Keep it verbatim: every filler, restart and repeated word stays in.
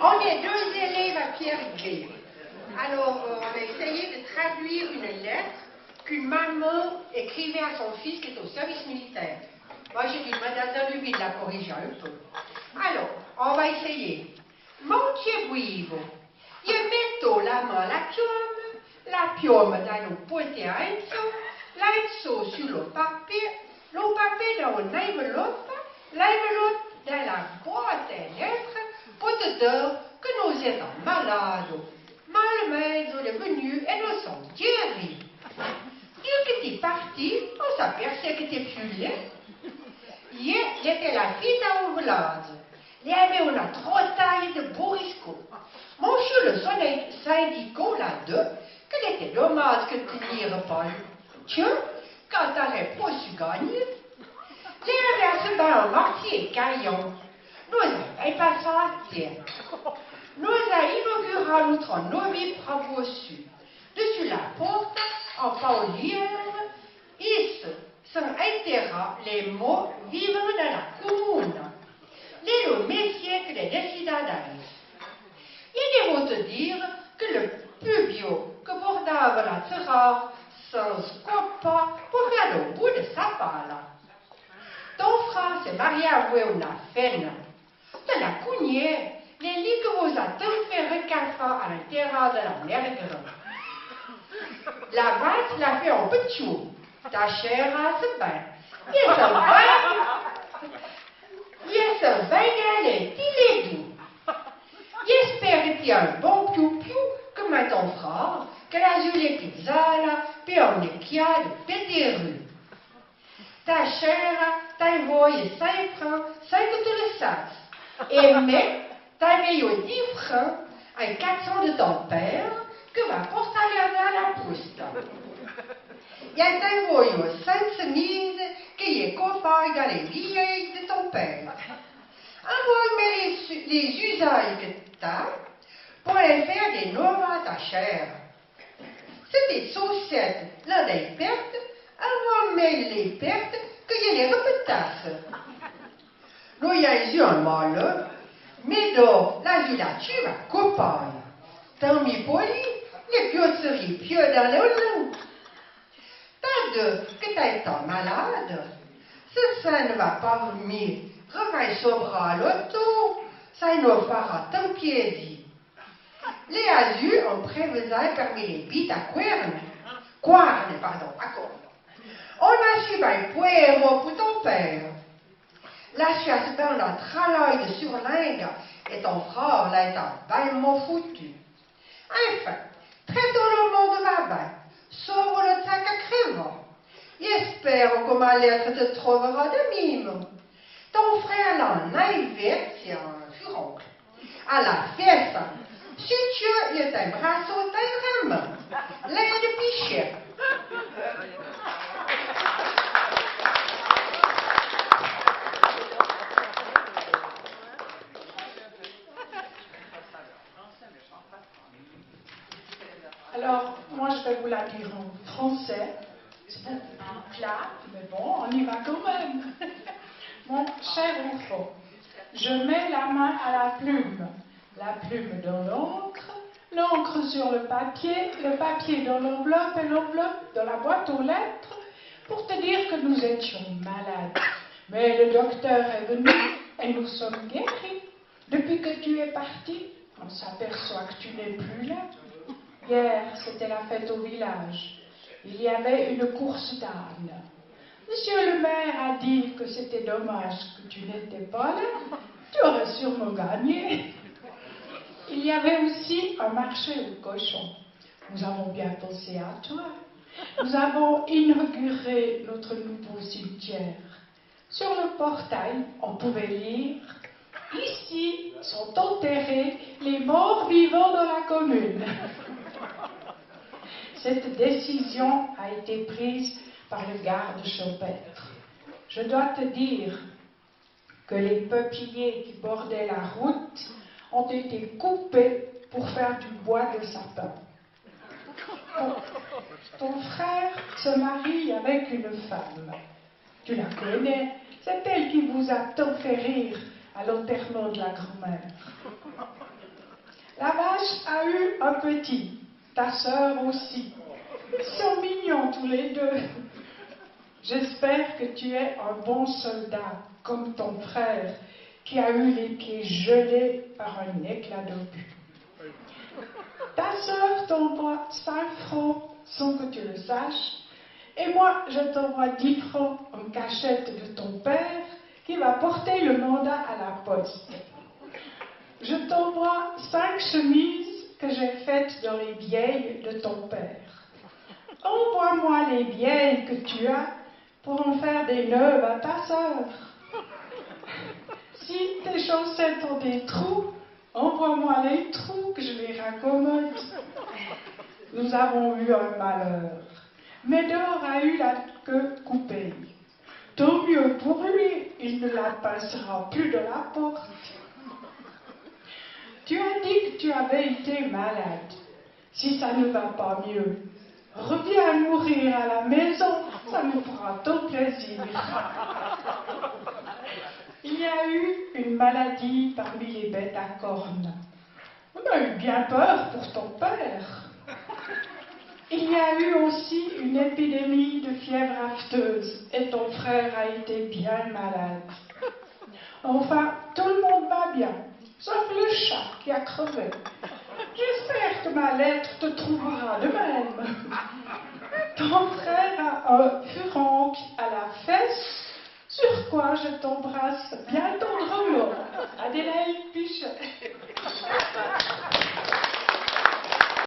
On est deux élèves à Pierre Gay. Alors, euh, on a essayé de traduire une lettre qu'une maman écrivait à son fils qui est au service militaire. Moi, j'ai dit, Madame Danuville l'a corrigé un peu. Alors, on va essayer. Mon Dieu, vivo. Ie metto la man a la pioma, la pioma dà lo pote a Enzo, l'Enzo su lo papé, lo papé dà un'envelopa, l'envelopa dà la boîte à lettres, po te dì que no étà malado, ma le médzo l'è venu é no som guéri. Dieu que t'es parti, on s'aperçoit que t'es plus là. Ier, l'été la fête au village. L'avèn una trotaye de bourrisco. Monsieur le soné-, syndico l'a dit que l'été dommage que tu n'irais pas. Tiens, quand t'aurais pas su gagner, l'avèn se ben au marché Caillon. Nous avons passé à terre. Nous avons inauguré notre novi pravosu. Dessus la porte, en paulière, is son enterrà le mor vivant de la comuna. L'è lo métier que l'è décidà d'avèr. I devo te dire que le pubio que bordava la terra s'en scopa pour faire au bout de sa pala. Ton frère s'est marié avec una fenna. Te la cogné, l'è li que vos a tant fait recafà à l'enterrà de la mère grand. La vache l'a fait un petit. Ta chèra se ben. Ie se ben. Ie se ben, allez, ti les deux. J'espère que t'es un bon piou-piou comme ton frère, que l'a eu les pizzales, puis on est kiade, pédéreux. Ta chèra t'a envoyé cinq francs, sans que tu le saches. É mé, t'a envoyé dix francs, un quatre cents de ton père, que va porter à la poste. I t'a envoyé cinq chemises, que y est copaille dans les vieilles de ton père. Envoie-moi les, les usailles que t'as, pour les faire des novas à ta chèra. Si tes chaussettes l'ont des pertes, envoie-moi les pertes que y les repetasse. No y a eu un mal, mé do l'a eu la tuva copaille. Tant mieux pour lui, les pieux seraient pieux dans le lit. T'as dit que t'es tant malade. Si ça ne va pas mieux, reviens sobre à l'auto, ça nous fera tant plaisir. L'è azu on prévesa parmi les bites à cornes. Cornes, pardon, à cornes. On a su ben pouéro pour ton père. La chasse ben la tralaye de surlingue et ton frère l'a été ben mot foutu. Enfin, très tôt le monde va ben, sauve le sac à crevant. J'espère que ma lettre te trouvera de mime. Ton frère l'a un invers, c'est un furoncle. À la fiesta, si Dieu y est un brasseau, t'es vraiment l'air de pichet. Alors, moi, je vais vous la dire en français. C'est beaucoup plus plat, mais bon, on y va quand même. Mon cher enfant, je mets la main à la plume, la plume dans l'encre, l'encre sur le papier, le papier dans l'enveloppe et l'enveloppe dans la boîte aux lettres, pour te dire que nous étions malades. Mais le docteur est venu et nous sommes guéris. Depuis que tu es parti, on s'aperçoit que tu n'es plus là. Hier, c'était la fête au village. Il y avait une course d'ânes. Monsieur le maire a dit que c'était dommage que tu n'étais pas là. Tu aurais sûrement gagné. Il y avait aussi un marché aux cochons. Nous avons bien pensé à toi. Nous avons inauguré notre nouveau cimetière. Sur le portail, on pouvait lire : « Ici sont enterrés les morts vivants de la commune. » Cette décision a été prise par le garde champêtre. Je dois te dire que les peupliers qui bordaient la route ont été coupés pour faire du bois de sapin. Ton, ton frère se marie avec une femme. Tu la connais, c'est elle qui vous a tant fait rire à l'enterrement de la grand-mère. La vache a eu un petit, ta sœur aussi. Ils sont mignons tous les deux. J'espère que tu es un bon soldat, comme ton frère, qui a eu les pieds gelés par un éclat d'obus. Ta sœur t'envoie cinq francs sans que tu le saches, et moi, je t'envoie dix francs en cachette de ton père, qui va porter le mandat à la poste. Je t'envoie cinq chemises que j'ai faites dans les vieilles de ton père. Envoie-moi les vieilles que tu as pour en faire des neuves à ta sœur. Si tes chaussettes ont des trous, envoie-moi les trous que je les raccommode. Nous avons eu un malheur. Médor a eu la queue coupée. Tant mieux pour lui, il ne la pincera plus dans la porte. Tu as dit que tu avais été malade. Si ça ne va pas mieux, reviens mourir à la maison, ça nous fera tant plaisir. Il y a eu une maladie parmi les bêtes à cornes. On a eu bien peur pour ton père. Il y a eu aussi une épidémie de fièvre aphteuse et ton frère a été bien malade. Enfin, tout le monde va bien, sauf le chat qui a crevé. J'espère que ma lettre te trouvera de même. Ton frère a un furoncle à la fesse. Sur quoi je t'embrasse bien tendrement, Adélaïde Pichet.